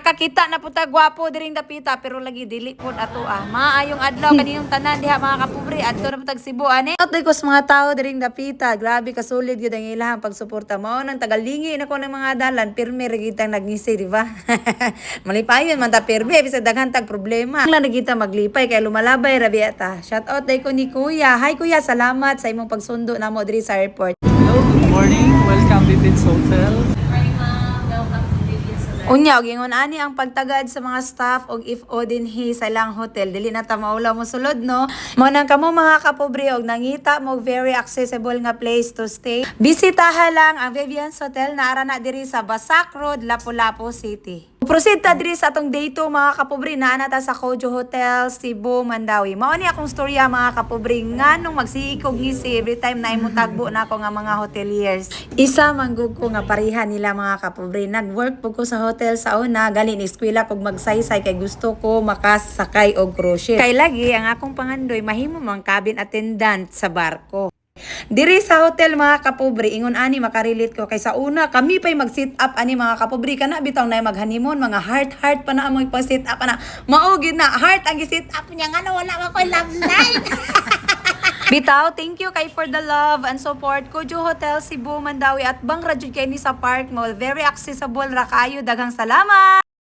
Nakakita na puta gwapo diring dapita, pero lagi dili pod ato ah. Maayong adlaw kaniyong tanan diha, mga kapobre. Adto na putag Cebu ani. At ko sa mga tao diring dapita, grabe kasulid gyud ang ilahang pagsuporta mao nang tagalingi na ko ng mga dalan, pirmi ra gitang nagngisi, di ba? Malipayon man ta pirmi bisag daghan tag problema. Lang nagita maglipay kay lumalabay ra biya ta. Shout out day ko ni Kuya. Hi Kuya, salamat sa imong pagsundo namo diri sa airport. Hello, good morning. Welcome Vivian's Hotel. Unya og ingon ani ang pagtagad sa mga staff og if o dinhi sa ilang hotel, dili na ta maulaw mo sulod, no? Mao nang kamo, mga kapobre, og nangita mo very accessible nga place to stay, bisitaha lang ang Vivian's Hotel na ara na diri sa Basak Road, Lapu-Lapu City. Proceed ta diri sa atong day 2, mga kapobre, naa na ta sa Kojo Hotel, Cebu, Mandaue. Mao ni akong storya, mga kapobre, nganong magsiikog ngisi every time na imo tagbo na ako nga mga hoteliers. Isa manggug ko nga pareha nila, mga kapobre. Nag-work po ko sa hotel sa una, gali ni eskwela kog magsaysay kay gusto ko makasakay og cruise ship. Kay lagi ang akong pangandoy mahimo mang cabin attendant sa barko. Diri sa hotel, mga kapobre, ingon ani makarelate ko kay sa una kami pay mag sit up ani, mga kapobre, kana bitaw na mag honeymoon, mga heart heart pa na amoy pa sit up ana. Mao gyud na heart ang gi-sit up niya, ngano wala man koy love life. Bitaw, thank you kay for the love and support. Kujo Hotel, Cebu, Mandaue at bang ra jud kay ni sa Park Mall. Very accessible ra kayo. Daghang salamat.